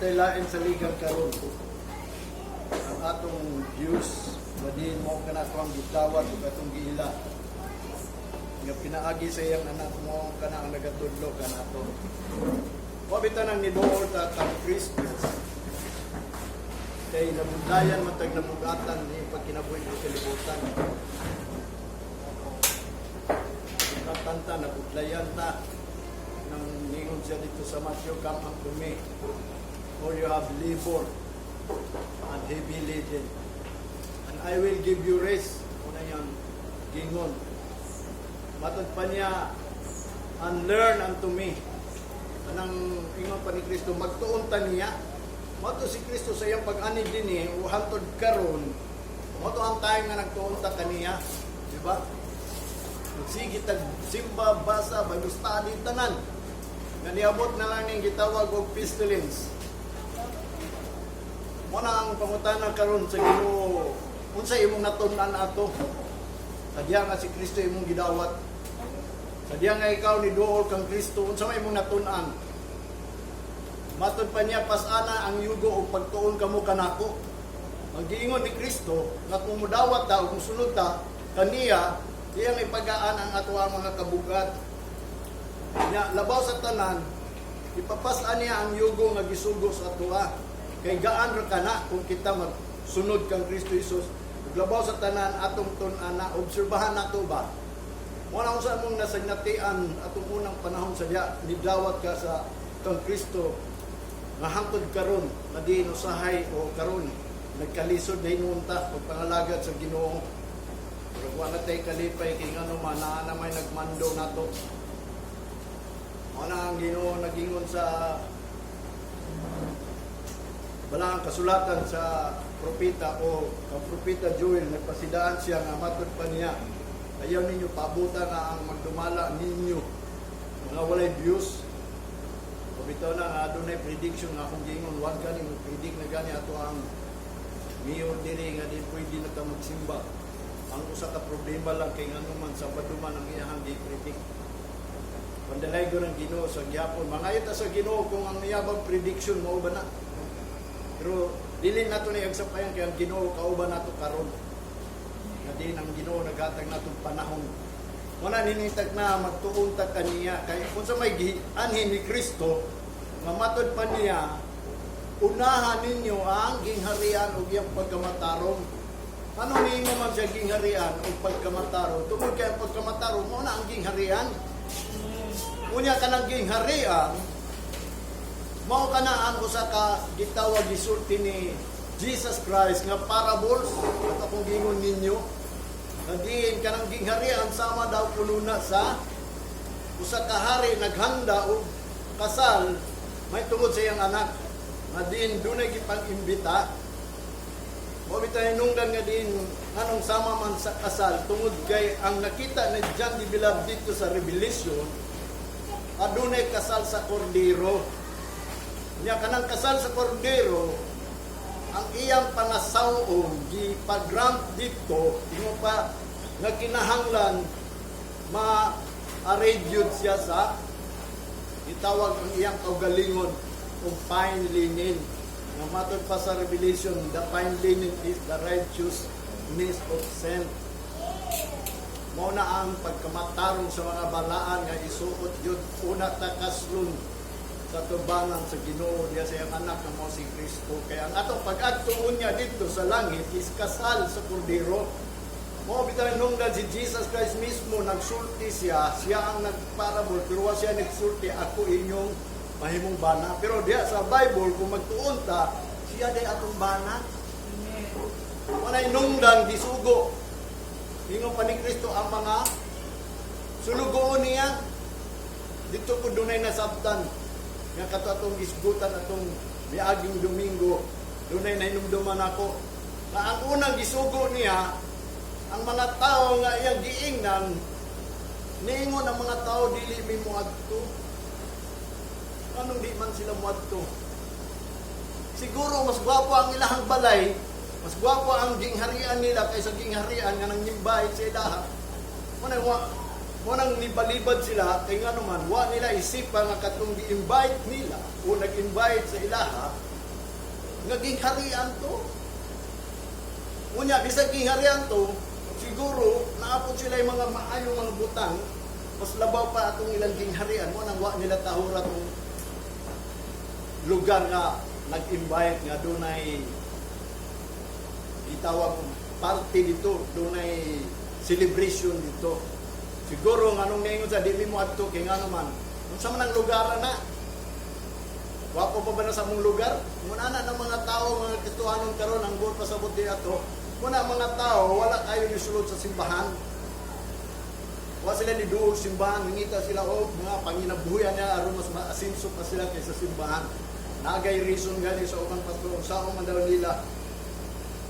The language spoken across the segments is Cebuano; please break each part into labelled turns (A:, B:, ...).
A: Wa tay lain saligan karon. Ang atong Diyos, madiin mao kana ato ang gidawat ug atong giila. Nga pinaagi sa iyang anak, mao kana ang nagatudlo kanato. Wa bitaw nang niduol ta kang Kristo. Kay nabudlayan man tag nabugatan ni pagkinabuhi sa kalibutan. Katanta nabudlayan ta nang ningon siya dito sa Matthew, "Come unto me, all you have labor and heavy laden, and I will give you rest." Una yang gingon. Matod pa niya, "And learn unto me." Anang ingon pa ni Kristo, magtuon ta niya. Mato si Kristo sa iyang pag-ani dinhi, o hantod karon, mato ang time nga nagtuon ta kaniya. Di ba? Magsige tag simba, basa, Bible study, tanan. Nga niabot na lang ning gitawag og pestilence. Mo na ang pangutana karon sa Ginoo, unsa imong natun-an ato? Sadya nga si Kristo imong gidawat. Sadya nga ikaw ni duol kang Kristo, unsa may imong natun-an? Matod pa niya, "Pasana ang yugo ug pagtuon kamo kanako." Ang giingon ni Kristo nga kung mudawat ta o kung sunod ta kaniya, iyang ipagaan ang ato ang mga kabugat. Nya labaw sa tanan, ipapas-an niya ang yugo nga gisugo sa atoa. Kay gaan ra kana kung kita magsunod kang Kristo Jesus. Ug labaw sa tanan, atong tun-ana, obserbahan nato ba? Wala kung sa among nasagnatian atong unang panahon sa diya nidawat ka sa kang Kristo nga hangtod karon nga diin usahay o karon nagkalisod na hinuon ta pagpangalagad sa Ginoo. Pero wa na tay kalipay kay ngano man naa na may nagmando nato. Mao na ang Ginoo nagingon sa balaang kasulatan sa propeta o ang propeta Joel, nagpasidaan siya nga matod pa niya, "Ayaw ninyo paabutan na ang magdumala ninyo mga walay Diyos." O bitaw na nga adunay prediction nga akong gingon, wag gani mo predict na gani ato ang mayor diri nga di pwede na ta magsimba. Ang usa ka problema lang kay ngano man Sabado man ang iyahang gi-predict. Pandalaygo ng Ginoo sa gyapon. Mangayo ta sa Ginoo kung ang iyabang prediction mao ba na. Pero dili nato ni agsapayan kay ang Ginoo kauban nato karon. Nga din ang Ginoo naghatag natong panahon. Wala ninitag na magtuon ta kaniya kay kung sa may gianhin ni Kristo nga matod pa niya, "Unahan ninyo ang gingharian ug iyang pagkamatarong." Ano ninyo man siya gingharian ug pagkamatarong? Tungod kay ang pagkamatarong mao na ang gingharian. Unya kanang gingharian mao kana ang usa ka gitawag, gisulti ni Jesus Christ nga parables at akong gingon ninyo nga diin kanang gingharian sama daw kuno na sa usa ka hari naghanda og kasal may tungod sa iyang anak nga diin dunay gipang-imbita. Mo bitaw hinungdan nga diin nganong sama man sa kasal, tungod kay ang nakita ni John the Beloved dito sa Revelation, adunay kasal sa kordero. Nya kanang kasal sa kordero, ang iyang pangasawon gipagrant dito, ingon pa nga kinahanglan ma-arrange yun siya sa gitawag ang iyang kaugalingon og fine linen. Nga matod pa sa Revelation, the fine linen is the righteousness of saint. Mao na ang pagkamatarong sa mga balaan nga isuot yun una ta kaslon sa tubangan sa Ginoo diya sa iyang anak nga mao si Kristo. Kay ang atong pag-adto unya dito sa langit is kasal sa kordero. Mao bitaw nungdan si Jesus Christ mismo nagsulti siya, siya ang nagparable pero wa siya nagsulti, "Ako inyong mahimong bana." Pero diya sa Bible, kung magtuon ta, siya day atong bana. Walay nungdan gisugo. Ingon pa ni Kristo ang mga sulugoon niya. Dito ko dunay nasabtan nga kato atong gisgutan atong miaging Domingo, dunay nahinumduman ako na ang unang gisugo niya ang mga tao nga iyang giingnan, niingon ang mga tao, "Dili mi moadto." Anong di man sila moadto? Siguro mas gwapo ang ilahang balay, mas gwapo ang gingharian nila kaysa gingharian nga nang invite sa ilaha. Mo nang nibalibad sila kay nga naman wa nila isipa nga katong gi-invite nila o nag-invite sa ilaha. Nga gingharian to. Unya, bisag gingharian to, siguro naapod sila yung mga maayong mga butang, mas labaw pa atong ilang gingharian mo nang wa nila tahura tong lugar nga nag-invite nga dunay gitawag party dito, dunay celebration dito. Siguro nga nung ningon sa di mi mo adto kay ngano man. Unsa man ang lugar na? Wapo pa ba na sa among lugar? Muna na ng mga tao, mga Kristohanon karon ang buot pasabot di ato. Muna mga tao, wala kayo nisulod sa simbahan. Wa sila ni duol simbahan, nangita sila og mga panginabuhian niya aron mas maasinso pa sila kaysa simbahan. Nagay reason gani sa ubang pastor, unsaon man daw nila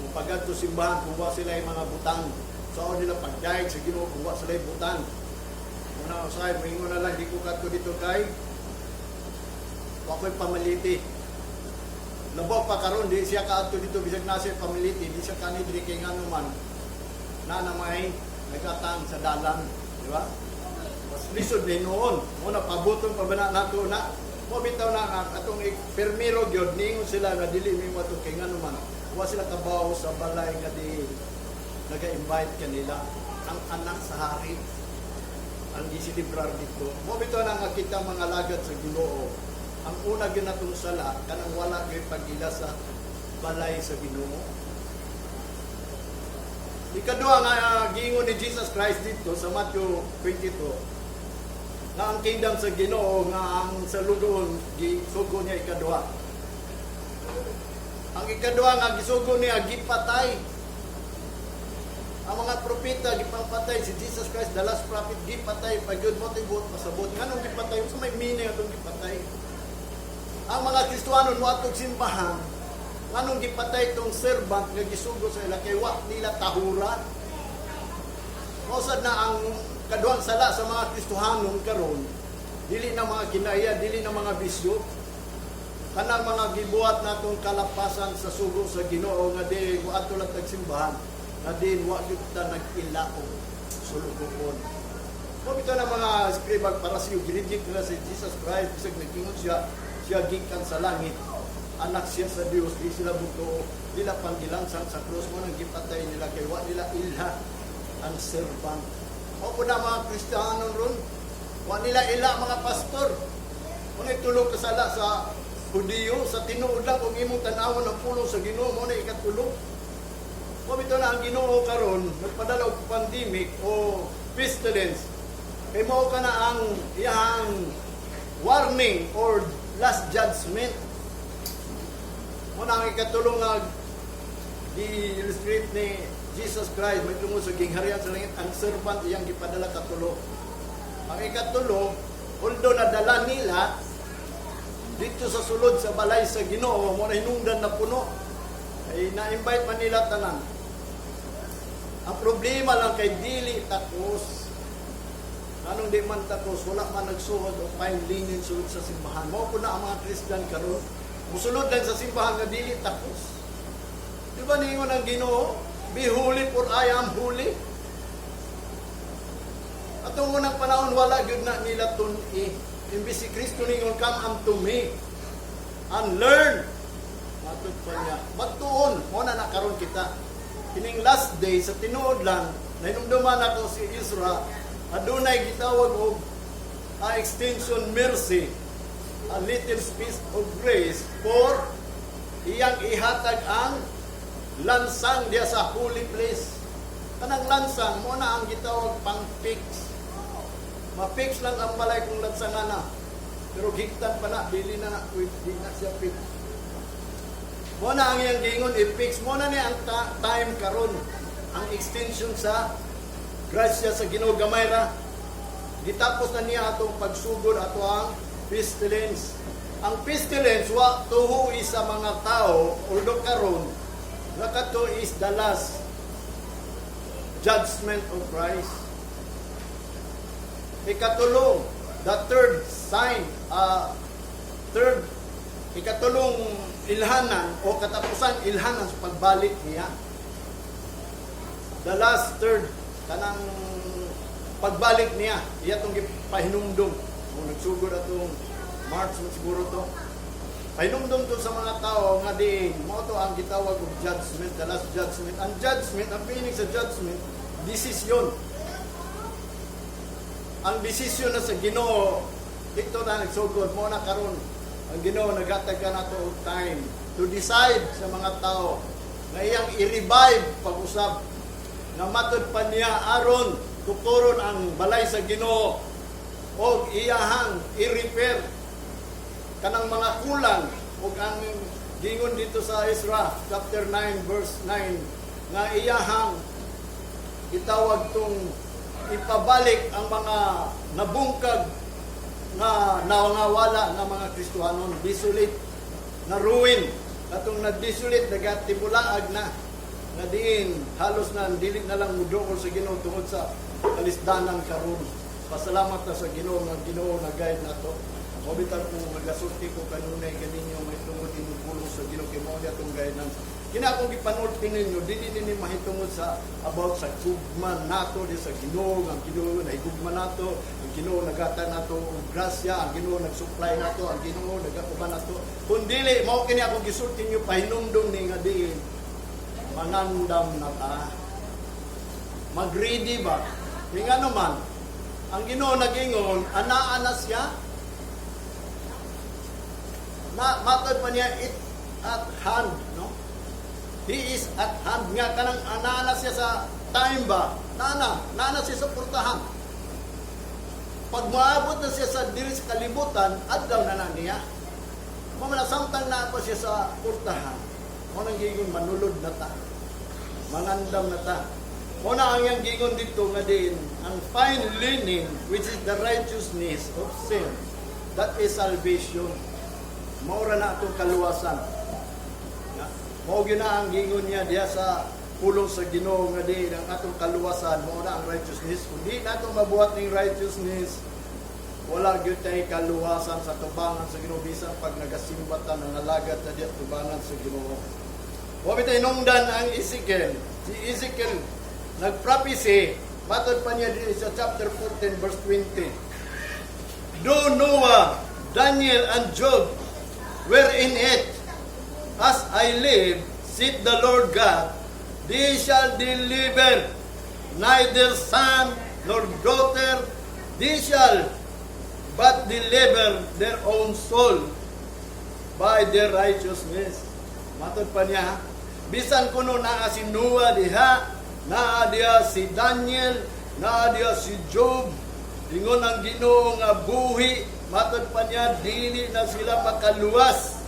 A: kung pagadto simbahan kung wa sila yung mga butang. Sao nila pagdayeg sa Ginoo kung wa sila yung butang. Muna usahay, moingon na lang, di ko kadto dito kay wa ko'y pamaliti. Labaw pa karon di siya kaadto dito bisag na siya pamaliti, di siya kani diri kay ngano man na na may nagatang sa dalan, di ba? Mas lisod ni noon. Muna pabuton pa ba na nato na mo bitaw na nga atong permiro gyud niingon sila nga dili mi mo kay ngano man wa sila kabaw sa balay nga di naga-invite kanila ang anak sa hari ang gisilibrar dito. Mo bitaw na nga kita mga lagad sa Ginoo. Ang una gyud natong sala kanang wala gyud pag-ila sa balay sa Ginoo. Ikaduha nga giingon ni Jesus Christ dito sa Matthew 22 nga ang kingdom sa Ginoo nga ang sa lugoon gisugo niya ikaduha. Ang ikaduha nga gisugo niya, gipatay. Ang mga propeta gipangpatay, si Jesus Christ, the last prophet, gipatay pag yun mo buot pasabot. Nganong gipatay? Unsa may meaning atong gipatay? Ang mga Kristohanon mo atong simbahan, nganong gipatay tong servant nga gisugo sa ila? Kay wa nila tahura. Mao sad na ang kaduhang sala sa mga Kristohanon karon, dili na mga kinaiya, dili na mga bisyo, kanang mga gibuhat natong kalapasan sa sugo sa Ginoo nga di moadto lang tag simbahan nga di wa gyud ta nag-ila og sulugoon. Mo bitaw na mga escriba, Parisiyo, gireject nila si Jesus Christ bisag nag-ingon siya siya gikan sa langit, anak siya sa Dios, di sila buto, nila panggilansang sa krus mo nang gipatay nila kay wa nila ilha ang servant. Mao po na mga Kristiyano ron, wa nila ila mga pastor. Kung itulo ka sala sa Hudiyo, sa tinuod lang kung imong tan-awon ang pulong sa Ginoo mo na ikatulo. Mo bitaw na ang Ginoo karon nagpadala og pandemic o pestilence. Kay mao ka na ang iyang warning or last judgment. Mo na ang ikatulong nga gi-illustrate ni Jesus Christ may tungod sa gingharian sa langit, ang servant iyang gipadala katulo. Ang ikatulo, although nadala nila dito sa sulod sa balay sa Ginoo, mo na hinungdan na puno. Ay na-invite man nila tanan. Ang problema lang kay dili takos. Anong di man takos, wala man nagsuod o fine linen sulod sa simbahan. Mao po na ang mga Christian karon. Musulod lang sa simbahan nga dili takos. Di ba ningon ang Ginoo? "Be holy, for I am holy." Atong unang panahon, wala gyud na nila tun-i. Imbis si Kristo ningon, "Come unto me and learn." Matod pa niya. Magtuon, mo na nakaron kita. Kining last day, sa tinuod lang, nahinumduman ako si Ezra, adunay gitawag og extension mercy, a little space of grace for iyang ihatag ang lansang diya sa holy place. Kanang lansang mo na ang gitawag pang fix. Ma-fix lang ang balay kung lansangan na. Pero gigtan pa na, dili na na, wait, di na siya fix. Mo na ang iyang giingon, i-fix mo na niya ang time karon, ang extension sa grasya sa Ginoo gamay ra. Gitapos na niya atong pagsugod ato ang pestilence. Ang pestilence wa tuhui sa mga tao, although karon nga kato is the last judgment of Christ. Ikatulong, the third sign, third, ikatulong ilhanan o katapusan ilhanan sa pagbalik niya. The last third, kanang pagbalik niya, iya tong gipahinumdum. Kung nagsugod atong March man siguro to. Pahinumdum to sa mga tao nga diin mao to ang gitawag og judgment, the last judgment. Ang judgment, ang meaning sa judgment, decision. Ang desisyon na sa Ginoo dito na nagsugod mo na karon. Ang Ginoo naghatag ka nato og time to decide sa mga tao nga iyang i-revive pag-usab, nga matod pa niya aron tukuron ang balay sa Ginoo og iyahang i-repair kanang mga kulang, ug ang gingon dito sa Ezra chapter 9 verse 9 nga iyahang itawag tong ipabalik ang mga nabungkag nga nangawala nga mga Kristohanon, desolate na, ruin katong na-desolate, nagatibulaag na, nga diin halos na dili na lang mudukol sa Ginoo tungod sa kalisdanan karon. Pasalamat na sa Ginoo nga Ginoo na guide nato. Mao bitaw kung nagasulti ko kanunay kaninyo may tungod inyong pulong sa Ginoo kay mao niya atong guidance. Kina akong gipanulti ninyo dili nini mahitungod sa about sa gugma nato di sa Ginoo, ang Ginoo nahigugma nato, ang Ginoo naghatag nato og grasya, ang Ginoo nag-supply nato, ang Ginoo nagakuban nato. Kun dili mao kini akong gisulti ninyo, pahinumdum ni nga diin mangandam na ta. Mag-ready ba? Kaya nga naman, ang Ginoo nag-ingon, anaa na siya. Na matod pa niya it at hand, no? He is at hand nga kanang anaa na siya sa time ba? Nana, nana siya sa portahan. Pag maabot na siya sa diri sa kalibutan, adlaw na na niya. Mao man samtang naa pa siya sa portahan. Mao nang giingon manulod na ta. Mangandam na ta. Mao na ang iyang gingon dito nga din, ang fine linen, which is the righteousness of sin, that is salvation. Maura na atong kaluwasan. Nga, mao gyud na ang gingon niya diha sa pulong sa Ginoo nga di ang atong kaluwasan mao na ang righteousness. Kung di nato mabuhat ning righteousness, wala gyud tay kaluwasan sa tubangan sa Ginoo bisan pag nagasimba ta, nangalagad ta diha tubangan sa Ginoo. Wa bitay nungdan ang Ezekiel. Si Ezekiel nagprophecy, matod pa niya diri sa chapter 14 verse 20. Though Noah, Daniel, and Job were in it, as I live, saith the Lord God, they shall deliver neither son nor daughter, they shall but deliver their own soul by their righteousness. Matod pa niya, ha? Bisan kuno naa si Noah diha, naa diha si Daniel, naa diha si Job, ingon ang Ginoo nga buhi, matod pa niya, dili na sila makaluwas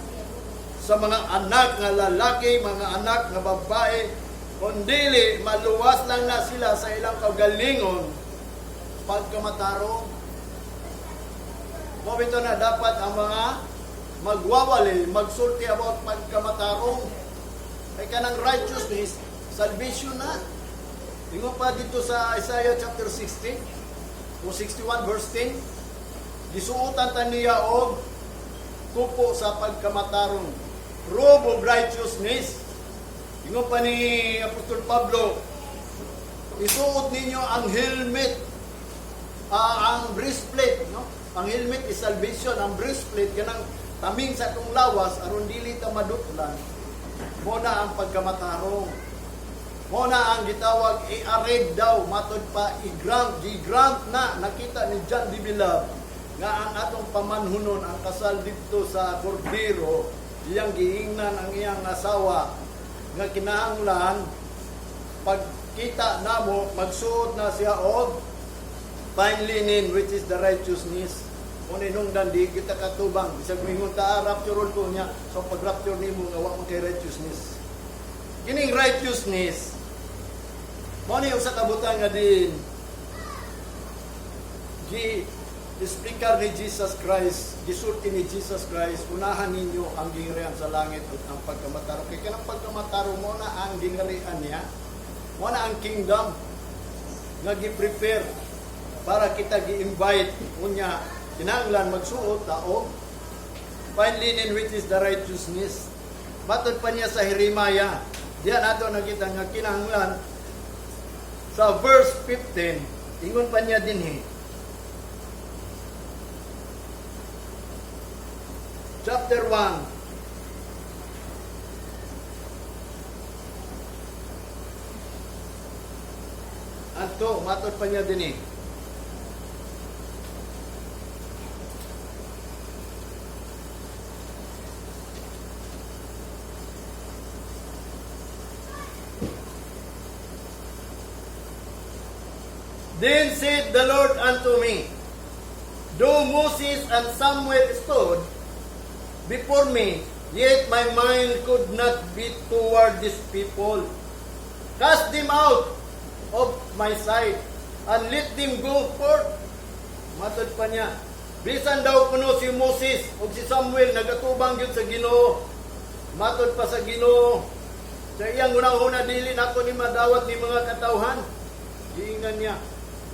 A: sa mga anak nga lalaki, mga anak nga babae, kundili maluwas lang na sila sa ilang kaugalingon pagkamatarong. Mao bitaw na dapat ang mga magwawali, magsulti about pagkamatarong. Kay kanang righteousness, salvation na. Ingon pa dito sa Isaiah chapter 60 o 61 verse 10, gisuotan ta niya og kupo sa pagkamatarong, robe of righteousness. Ingon pa ni Apostol Pablo, isuot ninyo ang helmet, ang breastplate, no? Ang helmet is salvation, ang breastplate kanang taming sa atong lawas aron dili ta madutlan. Mo na ang pagkamatarong. Mo na ang gitawag i-arred daw, matod pa i-grant, gi-grant na nakita ni John the Beloved nga ang atong pamanhunon, ang kasal didto sa Kordero, iyang giingnan ang iyang asawa nga kinahanglan pagkita namo magsuot na siya og fine linen, which is the righteousness. Kung inungdan di kita katubang, bisag moingon ta, "Ah, rapture ko niya," so pag rapture nimo nga wa man kay righteousness. Kining righteousness mao ni usa ka butang nga din gi explicar ni Jesus Christ, gisulti ni Jesus Christ, unahan ninyo ang gingharian sa langit at ang pagkamatarong. Kay kanang pagkamatarong mo na ang gingharian niya. Mo na ang kingdom nga gi-prepare para kita gi-invite. Unya kinahanglan magsuot ta og fine linen, which is the righteousness. Matod pa niya sa Jeremiah, diyan nato nakita nga kinahanglan sa verse 15, ingon pa niya dinhi. Chapter 1, Anto, matod pa niya dinhi. Then said the Lord unto me, "Though Moses and Samuel stood before me, yet my mind could not be toward this people. Cast them out of my sight, and let them go forth." Matod pa niya, bisan daw kuno si Moses o si Samuel nagatubang gyud sa Ginoo. Matod pa sa Ginoo, sa iyang hunahuna, "Dili nako ni madawat ni mga katawhan." Giingan niya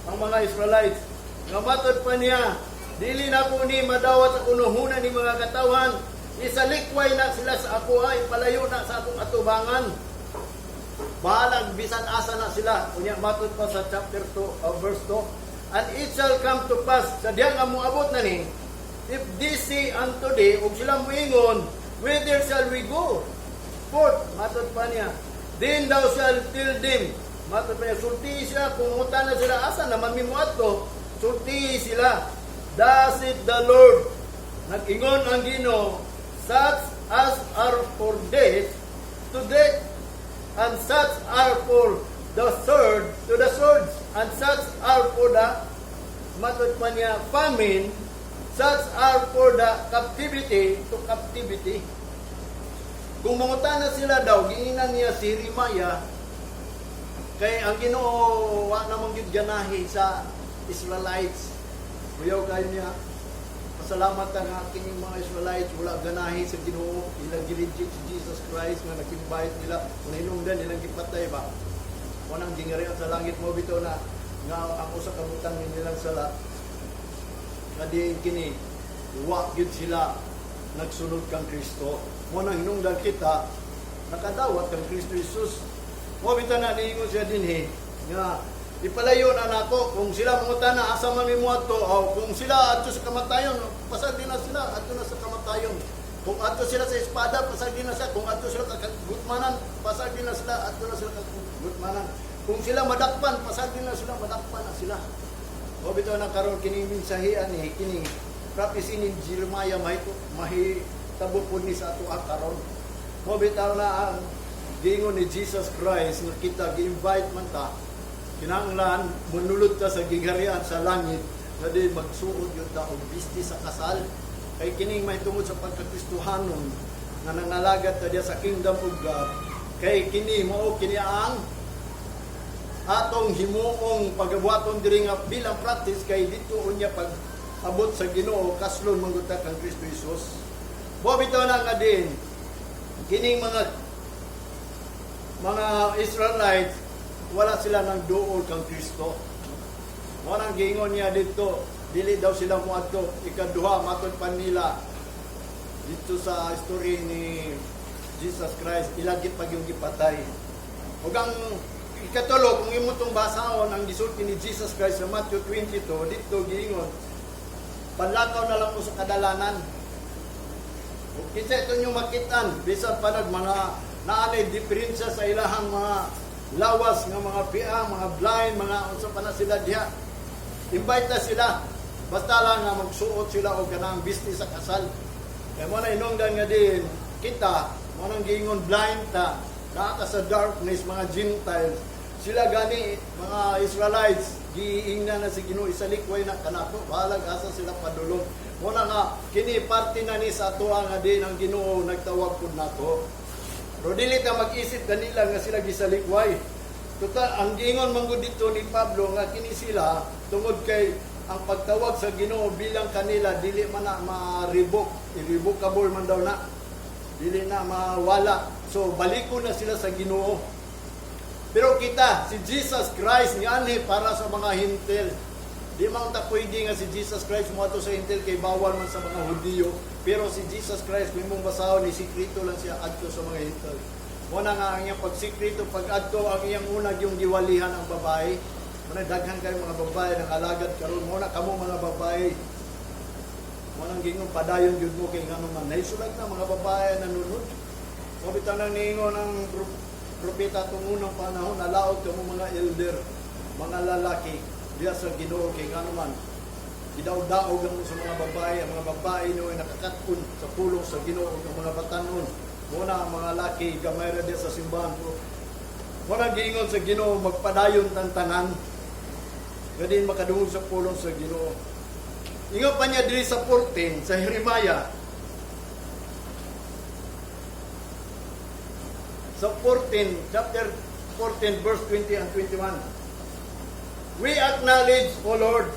A: ang mga Israelites. Nga matod pa niya, "Dili nako ni madawat sa hunahuna ni mga katawhan. Isalikway na sila sa ako ay palayo na sa akong atubangan. Bahalag bisan asa na sila." Unya matod pa sa chapter 2, verse 2. "And it shall come to pass," sa diyan nga moabot na ni, "if they say unto thee," ug sila moingon, "Whither shall we go forth?" Matod pa niya, "then thou shalt tell them," matod pa niya, sulti siya, kung na sila, asa naman mi moadto, sulti sila, "Thus saith the Lord," nag-ingon ang Ginoo, "such as are for death, to death, and such are for the sword, to the swords, and such are for the," matod pa niya, "famine, such are for the captivity, to captivity." Kung mangutana sila daw, giingnan niya si Jeremiah, kay ang Ginoo wa namang gyud ganahi sa Israelites. Kuyaw kayo niya, pasalamat ang aking mga Israelites, wala ganahi sa Ginoo, ilang gi-reject si Jesus Christ nga nag-invite nila, kung hinungdan ilang gipatay ba. Unang gingarian sa langit mo bitaw na nga ang usa ka butang nilang sala nga diin kini wa gyud sila nagsunod kang Kristo. Mo nang hinungdan kita nakadawat kang Kristo Jesus. Mo bitaw na niingon siya dinhi nga ipalayo na nako. Kung sila mangutana asa man mi moadto, o kung sila adto sa kamatayon, pasag din na sila adto na sa kamatayon. Kung adto sila sa espada, pasag din na sila. Kung adto sila kagutmanan, pasag din na sila adto na sila kagutmanan. Kung sila madakpan, pasag din na sila, madakpan na sila. O bitaw na karon kini mensahe ani, kini prophecy ni Jeremiah mahitabo pud ni sa ato karon. Mo bitaw na ang giingon ni Jesus Christ nga kita gi-invite man ta, kinahanglan munulod ta sa gingharian sa langit nga di magsuod yun ta og bisti sa kasal, kay kining mahitungod sa pagkakristohanon nga nangalagat ta diya sa kingdom of God, kay kini mao kini ang atong himuong pagabuhaton diri nga bilang practice, kay dito unya pag abot sa Ginoo kaslon man gud ta kang Kristo Jesus. Mo bitaw na nga din kining mga Israelites wala sila nang duol kang Kristo. Mo nang giingon niya dito, dili daw sila moadto. Ikaduha, matod pa nila dito sa story ni Jesus Christ, ilagit pag yung gipatay. Ug ang ikatulo, kung imo tong basahon ang gisulti ni Jesus Christ sa Matthew 22, dito giingon, "Panlakaw na lang mo sa kadalanan. Ug kinsa ito nyo makitan, bisan pa nag mga naanay diferensya sa ilahang mga lawas nga mga pia, mga blind, mga unsa pa na sila diha. Invite na sila. Basta lang nga magsuot sila og kanang bisti sa kasal." Kaya mo na inungdan nga din kita, mo nang giingon blind ta, naa ta sa darkness, mga Gentiles. Sila gani mga Israelites, giingna na si Ginoo, isalikway na kanako, bahalag asa sila padulong. Mo na nga kini parte na ni sa atoa nga din ang Ginoo nagtawag pud nato. Pero dili ta mag-isip kanila nga sila gisalikway. Total, ang giingon man gud dito ni Pablo nga kini sila tungod kay ang pagtawag sa Ginoo bilang kanila dili man na ma-revoke, irrevocable man daw na. Dili na mawala. So baliko na sila sa Ginoo. Pero kita, si Jesus Christ nianhi para sa mga Hentil. Di man ta pwede nga si Jesus Christ moadto sa Hentil kay bawal man sa mga Hudiyo. Pero si Jesus Christ, kung imong basahon, ni sikreto lang siya adto sa mga Hentil. Mo na nga ang iyang pagsikreto pag adto, ang iyang una yung giwalihan ang babae. Mo na daghan kayo mga babae nang alagad karon. Mo na kamo mga babae. Mo nang gingon padayon gyud mo kay ngano man naisulat na mga babae nanunod. Mo bitaw nang niingon ang propeta itong unang panahon, nalaot kamo mga elder. mga lalaki diya sa Ginoo, kay ngano man gidaog-daog lang sa mga babae. Ang mga babae no ay nakakat-on sa pulong sa Ginoo, ang mga batanon muna, ang mga laki gamay ra diya sa simbahan, pero wala giingon sa Ginoo magpadayon tantanan nga din makadungog sa pulong sa Ginoo. Ingon pa niya diri sa 14 sa Jeremiah, sa 14, chapter 14 verse 20 and 21. "We acknowledge, O Lord,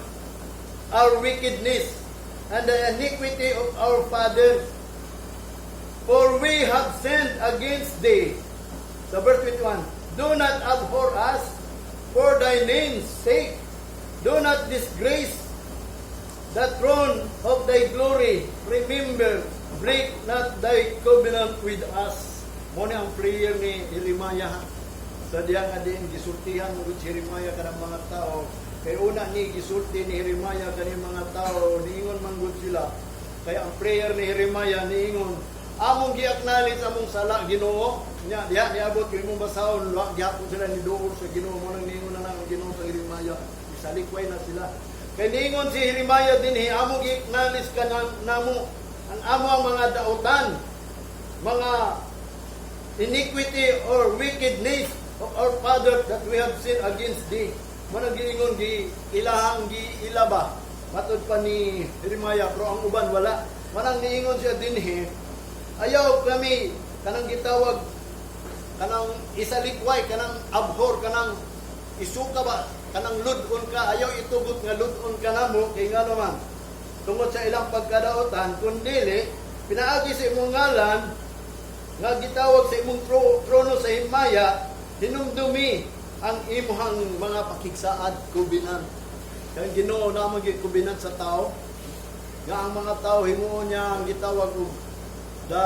A: our wickedness and the iniquity of our fathers, for we have sinned against thee." Sa verse 21, "Do not abhor us for thy name's sake. Do not disgrace the throne of thy glory. Remember, break not thy covenant with us." Mao ni ang prayer ni Jeremiah sa diya nga din gisultihan mo si Jeremiah kanang mga tao. Kay una ni gisulti ni Jeremiah kaning mga tao, niingon man gud sila. Kay ang prayer ni Jeremiah, niingon, "Among gi-acknowledge among sala, Ginoo." Nya diha niabot kay imong basahon, wa gihapon sila ni duol sa Ginoo. Mao nang niingon na lang ang Ginoo sa Jeremiah. Isalikway na sila. Kay niingon si Jeremiah dinhi, "Among gi-acknowledge ka na, namo ang amo ang mga dautan, mga iniquity or wickedness of our father that we have sinned against thee." Mao nang giingon gi ilahang giilaba. Matod pa ni Jeremiah, pero ang uban wala. Mao nang niingon siya dinhi, "Ayaw kami kanang gitawag kanang isalikway, kanang abhor, kanang isuka ba, kanang lud-on ka, ayaw itugot nga lud-on ka namo kay ngano man tungod sa ilang pagkadaotan, kundili pinaagi sa imong ngalan nga gitawag sa imong trono sa himaya, hinumdumi ang imong mga pakigsaad," covenant. Kay Ginoo na mo covenant sa tao nga ang mga tao himuon niya ang gitawag og the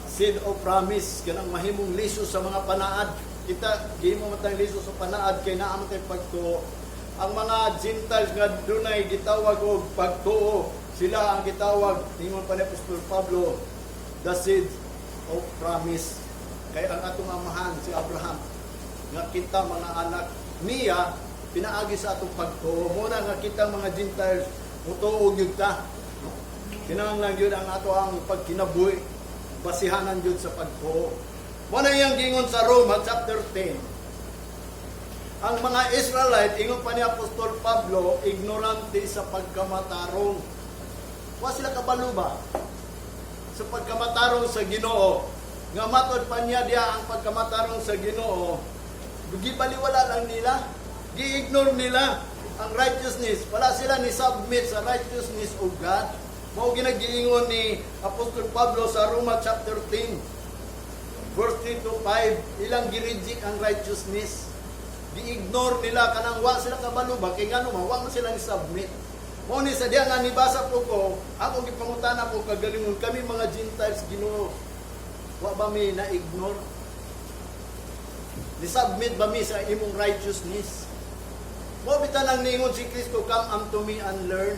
A: seed of promise, kanang mahimong liso sa mga panaad. Kita gihimo man tang liso sa panaad kay naa man tay pagtuo. Ang mga Gentiles nga dunay gitawag og pagtuo, sila ang gitawag, ingon pa ni Apostol Pablo, the seed of promise, kay ang atong amahan si Abraham nga kita mga anak niya pinaagi sa atong pagtuo. Mao na nga kita mga Gentiles mutuo gyud ta, no? Kinahanglan gyud ang ato ang pagkinabuhi basihanan gyud sa pagtuo. Mao na iyang giingon sa Roma chapter 10. Ang mga Israelite, ingon pa ni Apostol Pablo, ignorante sa pagkamatarong. Wa sila kabalo ba sa pagkamatarong sa Ginoo. Nga matod pa niya diya, ang pagkamatarong sa Ginoo, gibaliwala lang nila. Gi-ignore nila ang righteousness. Wala sila ni submit sa righteousness of God. Mao ginagiingon ni Apostol Pablo sa Roma chapter 10 verse 3 to 5, ilang gi-reject ang righteousness. Gi-ignore nila, kanang wa sila kabalo ba, kay ngano man wa man sila ni submit. Mao ni sa diya nga nibasa po ko, ako gipangutana ko kagalingon, kami mga Gentiles, Ginoo, wa ba mi na-ignore? Ni-submit ba mi sa imong righteousness? Mao bitaw nang niingon si Kristo, "Come unto me and learn."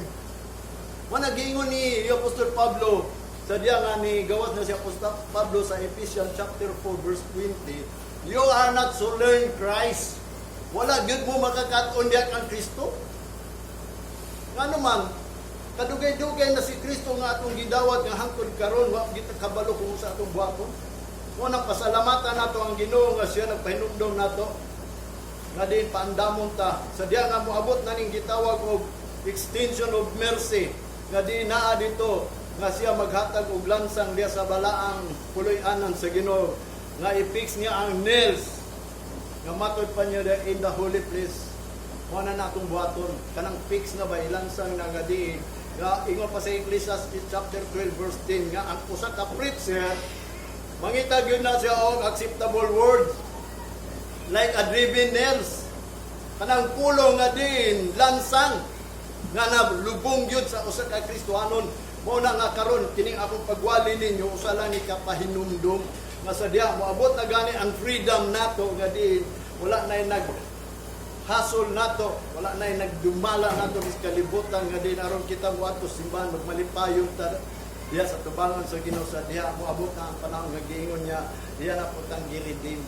A: Wa nagiingon ni Apostol Pablo sa diya nga ni gawas na si Apostol Pablo sa Ephesians chapter 4 verse 20, "You are not so learn Christ." Wala gyud mo makakaton diya kang Kristo. Ngano man, kadugay-dugay na si Kristo nga atong gidawat nga hangtod karon wa kita kabalo kung sa atong buhaton. Mao nang pasalamatan nato ang Ginoo nga siya nagpahinumdom nato nga din paandamon ta sa diya nga moabot na ning gitawag og extension of mercy, nga di naa dito nga siya maghatag og lansang diya sa balaang puloy-anan sa Ginoo nga i-fix niya ang nails, nga matod pa niya in the holy place. Mao na natong buhaton, kanang fix na ba, ilansang na nga di nga ingon pa sa Ecclesiastes chapter 12 verse 10 nga ang usa ka preacher mangita gyud na siya og acceptable words like a driven nails, kanang pulong nga din lansang nga nalubong gyud sa usa ka Kristohanon. Mao na nga karon kining akong pagwali ninyo, usa lang ni kapahinumdum nga sa diha moabot na gani ang freedom nato nga din wala na nag hasol nato, wala na nagdumala nato sa kalibutan, nga din aron kita moadto sa simbahan, magmalipayon ta diha sa tubangan sa Ginoo. Sa diha moabot na ang panahon nga giingon niya, diha na po tang gi-redeem.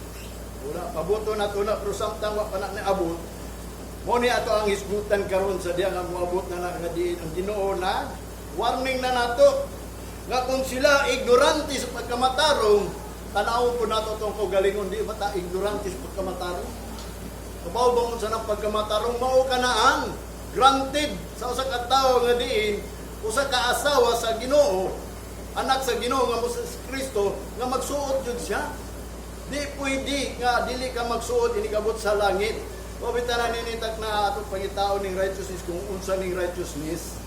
A: Wala pabuto na to na, pero samtang wa pa na niabot. Mo ni ato ang hisgutan karon sa diya nga moabot na na nga diin ang Ginoo na warning na nato nga kung sila ignorante sa pagkamatarong, tanaw po nato tong kaugalingon, di ba ta ignorante sa pagkamatarong? Kabaw ba mo sa nang pagkamatarong, mao ka na ang granted sa usa ka tawo nga diin usa ka asawa sa Ginoo, anak sa Ginoo nga mo sa Kristo, nga magsuot jud siya. Di pwede nga dili ka magsuot inigabot sa langit. O bitaw na ninitak na atong pangitaon ning righteousness, kung unsa ning righteousness.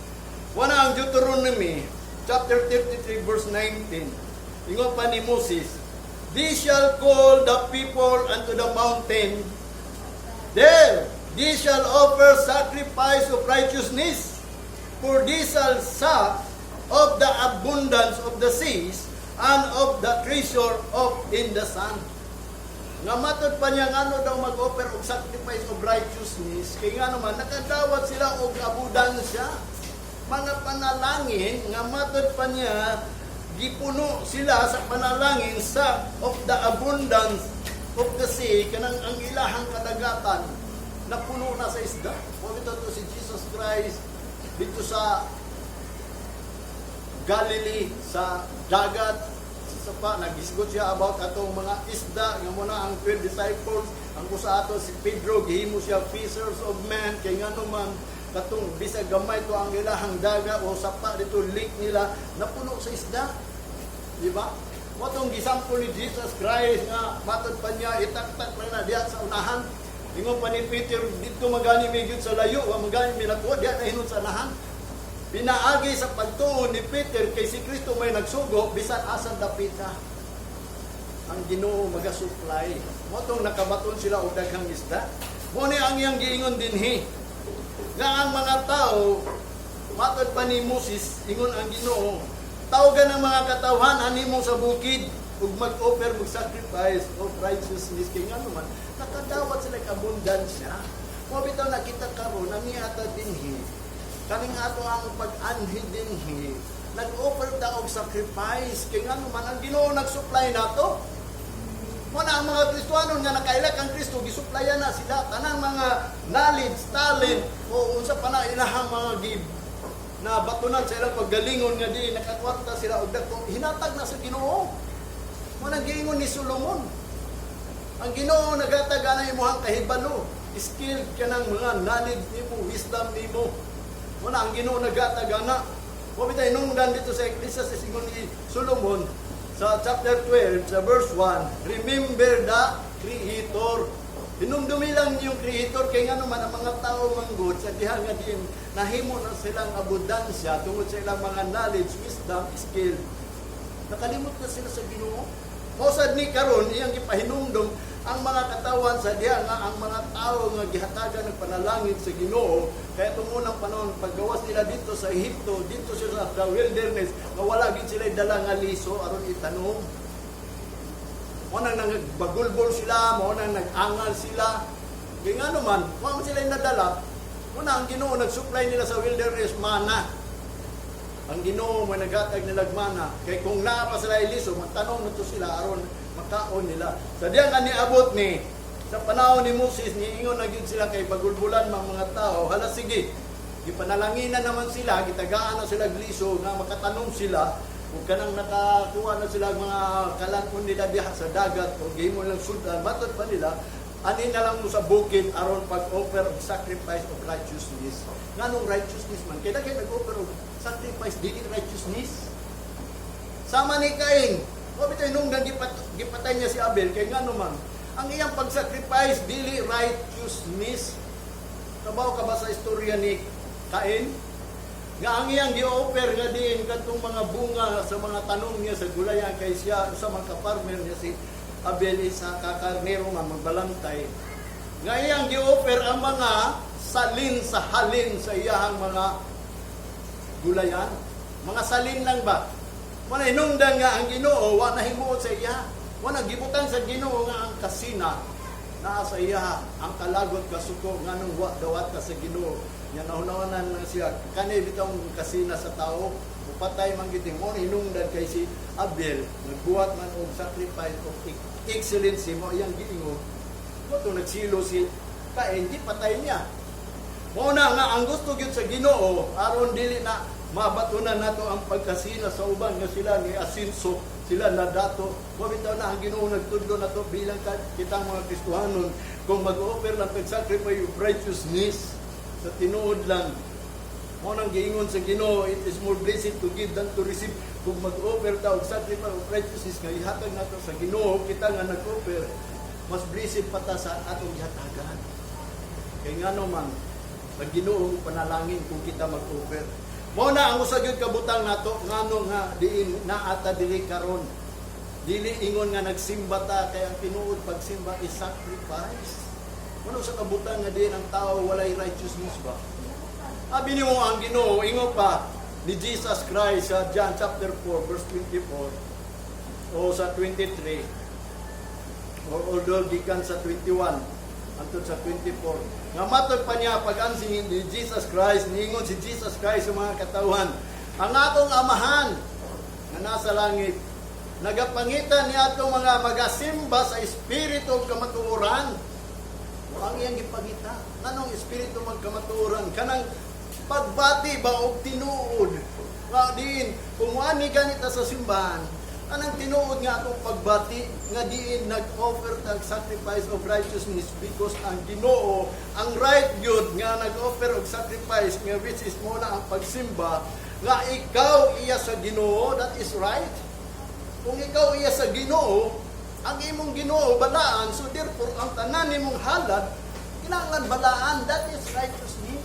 A: Wala ang Deuteronomy chapter 33 verse 19. Ingon pa ni Moses, "Thee shall call the people unto the mountain. There they shall offer sacrifice of righteousness. For they shall suck of the abundance of the seas and of the treasure of in the sand." Nga matod pa niya ngano daw mag-offer og sacrifice of righteousness, kay nga naman nakadawat sila og abundansya. Mga panalangin nga matod pa niya gipuno sila sa panalangin sa of the abundance of the sea, kanang ang ilahang kadagatan napuno na sa isda. Mo bitaw to si Jesus Christ dito sa Galilee, sa dagat sa pa naghisgot siya about atong mga isda nga muna ang 12 disciples. Ang usa ato si Pedro, gihimo siya fishers of men, kay ngano man katong bisag gamay to ang ilahang daga o sapa dito, lake nila, napuno sa isda, di ba? Mo tong gisample ni Jesus Christ nga matod pa niya itaktak lang na diha sa unahan. Ingon pa ni Peter, "Dito magani mi gyud sa layo, wa magani mi nakuha diha na hinun sa unahan." Pinaagi sa pagtuo ni Peter kay si Kristo may nagsugo, bisan asan dapita, ang Ginoo maga-supply. Mo tong nakabaton sila og daghang isda. Mo ni ang iyang giingon dinhi. Nga ang mga tao, matod pa ni Moses, ingon ang Ginoo, "Tawagan ang mga katawhan animo sa bukid ug mag-offer mag sacrifice of righteousness," kay ngano man nakadawat sila og abundansya. Mo bitaw nakita karon ang ata dinhi, kaning ato ang pag-anhi dinhi, nag-offer ta og sacrifice kay ngano man ang Ginoo nag-supply nato. Mo na ang mga Kristohanon nga nakaila kang Kristo, gisuplayan na sila tanang mga knowledge, talent o unsa pa na ilahang mga give na batunan sa ilang paggalingon nga di nakakwarta sila og dagko, hinatag na sa Ginoo. Mo nang giingon ni Solomon, ang Ginoo nagatag ana imong kahibalo, skill ka ng mga knowledge nimo, wisdom nimo. Mo na ang Ginoo nagatag ana. Mo bitay nungdan dito sa Ecclesiastes, ingon ni Solomon sa chapter 12 sa verse 1, "Remember the Creator." Hinumdumi lang yung Creator kay ngano man ang mga tao manggod sa diha nga din nahimo na silang abundansya tungod sa ilang mga knowledge, wisdom, skill. Nakalimot na sila sa Ginoo. Mosad ni karon iyang gipahinumdom ang mga katawan sa diha nga ang mga tao nga gihatagan ng panalangin sa Ginoo, kaya itong unang panahon paggawas nila dito sa Ehipto, dito sila sa wilderness, nga wala gid sila dala nga liso aron itanom. Mo nang nagbagulbol sila, mo nang nag-angal sila. Kaya nga naman, wa man sila nadala. Mo na ang Ginoo nag-supply nila sa wilderness mana. Ang Ginoo mo naghatag nila mana. Kay kung naa pa sila iliso, magtanom na to sila aron makaon nila. Sa diya nga niabot ni sa panahon ni Moses, niingon na gyud sila kay bagulbulan mga mga tao, hala sige. Gipanalanginan naman sila, gitagaan na sila gliso nga makatanom sila, ug kanang nakakuha na sila mga kalan-on nila diha sa dagat o gihimo lang sudan, matod pa nila, ani na lang mo sa bukid aron pag-offer og sacrifice of righteousness. Nganong righteousness man? Kaya kay nag-offer og sacrifice dili righteousness. Sama ni Cain, mo bitaw nung gipatay niya si Abel, kay ngano man ang iyang pag-sacrifice dili righteousness. Kabaw ka ba sa istorya ni Cain? Nga ang iyang gi-offer nga diin katong mga bunga sa mga tanom niya sa gulayan, kay siya sa mga ka-farmer niya si Abel isa ka karnero nga magbalantay. Nga iyang gi-offer ang mga salin sa halin sa iyahang mga gulayan. Mga salin lang ba? Wala hinungdan nga ang Ginoo wa nahimuot sa iya. Wala gibutang sa Ginoo nga ang kasina naa sa iya, ang kalagot kasuko nganong wa dawat ka sa Ginoo. Nya nahunawanan lang siya kani bitong kasina sa tao upatay man gid mo. Hinungdan kay si Abel nagbuhat man og sacrifice of excellency, mo iyang giingon. Mo to nagsilo si Cain, di patay niya. Mao na nga ang gusto gyud sa Ginoo aron dili na mabatunan nato ang pagkasina sa uban nga sila ni asinso, sila na dato. Mao bitaw na ang Ginoo nagtudlo nato bilang kitang mga Kristohanon kung mag-offer lang tag sacrifice of righteousness sa tinuod lang. Mao nang giingon sa Ginoo, it is more blessed to give than to receive. Kung mag-offer ta og sacrifice of righteousness nga ihatag nato sa Ginoo, kita nga nag-offer, mas blessed pa ta sa atong gihatagan. Kay ngano man, ang Ginoo panalangin kung kita mag-offer. Mao na ang usa gyud ka butang nato ngano nga diin naa ta diri karon. Dili ingon nga nagsimba ta, kay ang tinuod pagsimba is sacrifice. Mao sa kabutang nga diin ang tao walay righteousness ba? Abi nimo ang Ginoo, ingon pa ni Jesus Christ sa John chapter 4 verse 24 o sa 23 or although gikan sa 21 hangtod sa 24 nga matod pa niya pag-ansing ni Jesus Christ, niingon si Jesus Christ sa mga katawhan, "Ang atong Amahan nga nasa langit nagapangita ni atong mga magasimba sa espiritu ug kamatuoran." Wa ang iyang gipangita. Nganong espiritu ug kamatuoran? Kanang pagbati ba og tinuod. Nga diin kung muani ganita sa simbahan, anang tinuod nga atong pagbati nga diin nag-offer tag sacrifice of righteousness because ang Ginoo ang right gyud nga nag-offer og sacrifice nga which is mo na ang pagsimba nga ikaw iya sa Ginoo, that is right. Kung ikaw iya sa Ginoo, ang imong Ginoo balaan, so therefore ang tanan nimong halad kinahanglan balaan, that is righteousness.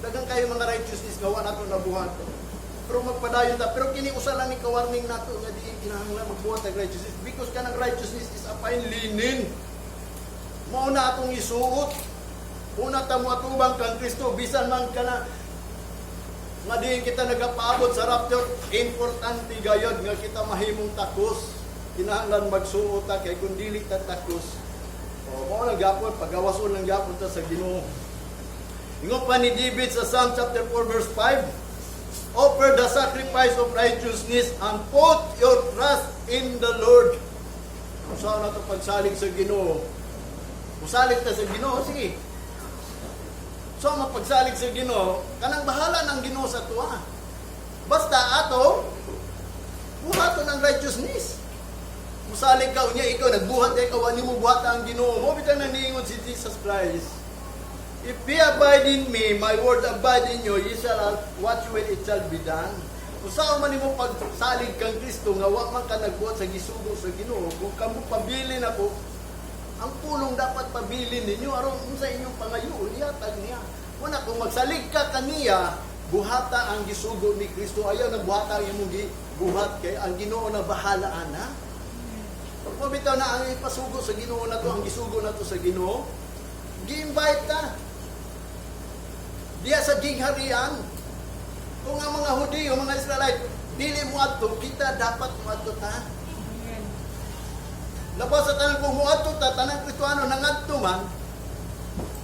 A: Daghang kayo mga righteousness gawa nato nabuhat. Pero magpadayon ta. Pero kini usa lang ni ka-warning nato nga di kinahanglan magbuhat og righteousness because kanang righteousness is a fine linen. Mao na atong isuot. Una ta mo atubang kang Kristo bisan man kana nga diin kita nagapaabot sa rapture, importante gayod nga kita mahimong takos. Kinahanglan magsuot ta kay kung dili ta takos. O mao lang gyapon pagawason lang gyapon ta sa Ginoo. Ingon pa ni David sa Psalm chapter 4 verse 5, "Offer the sacrifice of righteousness and put your trust in the Lord." Kung saan na ito pagsalig sa Ginoo? Musalig ta sa Ginoo, sige. So, mapagsalig sa Ginoo, kanang bahala ng Ginoo sa tuwa. Basta ato, buhaton ang righteousness. Musalig ka, unya ikaw, nagbuhat ikaw, wani mo buhat ang Ginoo. Mo bitang naniingon si Jesus Christ, "If ye abide in me, my word abide in you, ye shall ask what you will, it shall be done." Kung saan man nimo pagsalig kang Kristo, nga wa man ka nagbuhat sa gisugo sa Ginoo, kung kamo pabilin ako, ang pulong dapat pabilin ninyo, aron sa inyong pangayoon, ihatag niya. Wala, kung magsalig ka kaniya, buhata ang gisugo ni Kristo. Ayaw na buhata ang imong gibuhat kay ang Ginoo na bahala ana. Kung bitaw na ang ipasugo sa Ginoo na to, ang gisugo na to sa Ginoo, gi-invite ta. Diya sa gingharian. Kung ang mga Hudiyo, mga Israelite, dili mo adto, kita dapat mo adto ta.
B: Amen.
A: Labaw sa tanan, kung muadto ta, tanang Kristohano nangadto man,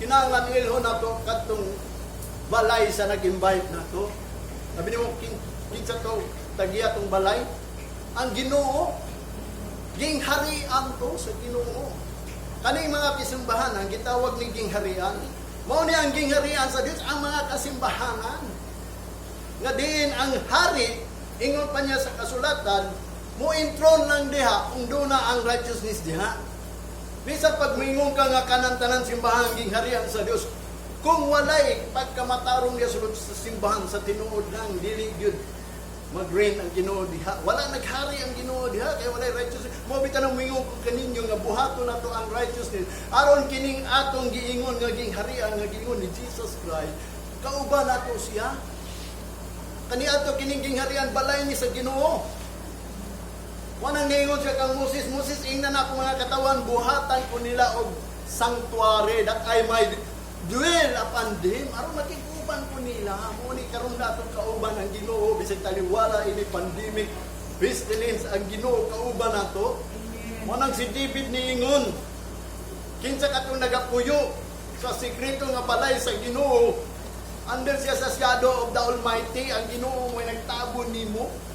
A: kinahanglan ilhon nato kadtong balay sa nag-invite nato. Sabi nimo, kinsa to tagiya tong balay? Ang Ginoo. Gingharian to sa Ginoo. Kaning mga kisimbahan ang gitawag ni gingharian. Mao ni ang gingharian sa Dios ang mga kasimbahanan. Nga diin ang hari, ingon pa niya sa kasulatan, mo enthrone lang diha kung duna ang righteousness diha. Bisan pag mingon ka nga kanang tanan simbahan gingharian sa Dios, kung walay pagkamatarong niya sulod sa simbahan sa tinuod lang, dili gyud mag-reign ang Ginoo diha. Wala naghari ang Ginoo diha kay walay righteousness. Mo bitan ang mingon ko kaninyo nga buhaton nato ang righteousness aron kining atong giingon nga gingharian nga giingon ni Jesus Christ, kauban nato siya. Kaniadto kining gingharian, balay ni sa Ginoo. Wanang niingon siya kang Moses, "Moses, ingnan ako mga katawan, buhatan ko nila og sanctuary that I might dwell upon them." Aron makig-uban ko nila. Mo ni karon natong kauban ang Ginoo bisag taliwala ini pandemic pestilence, ang Ginoo kauban nato.
B: Amen.
A: Mo nang si David niingon, "Kinsa katong nagapuyo sa sekreto nga balay sa Ginoo, under siya sa shadow of the Almighty, ang Ginoo mo'y nagtabon nimo."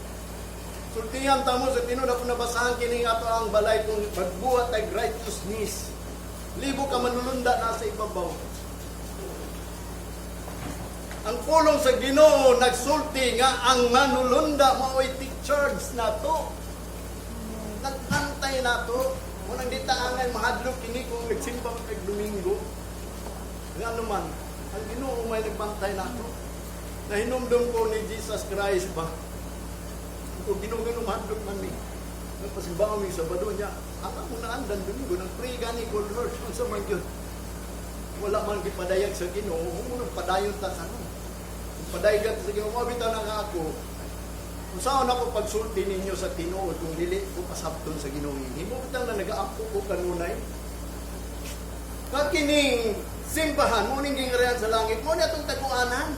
A: Sultihan ta mo sa tinuod ako nabasahan kini nga ato ang balay kung magbuhat tag righteousness. Libo ka manulunda na sa ibabaw. Ang pulong sa Ginoo nagsulti nga ang manulunda mao'y take charge nato. Nagantay nato. Munang di ta angay mahadlok kini kung nagsimba man kag Domingo. Nga naman, ang Ginoo may nagbantay nato. Nahinumdum ko ni Jesus Christ ba? Kung Ginoo nga mahadlok man ni. Nagpasimba mi Sabado niya. Ang amo na andan Domingo nang pray gani ko, Lord, unsa man gyud. Wala man gipadayag sa Ginoo, mo padayon ta karon. Kung padayag ta sa Ginoo, mo bitaw na nga ako. Kung saan ako pagsulti ninyo sa tinuod kung dili ko pasabton sa Ginoo. Himo bitaw na nagaampo ko kanunay. Kakining simbahan mo ning gingarian sa langit, mo ni atong taguanan.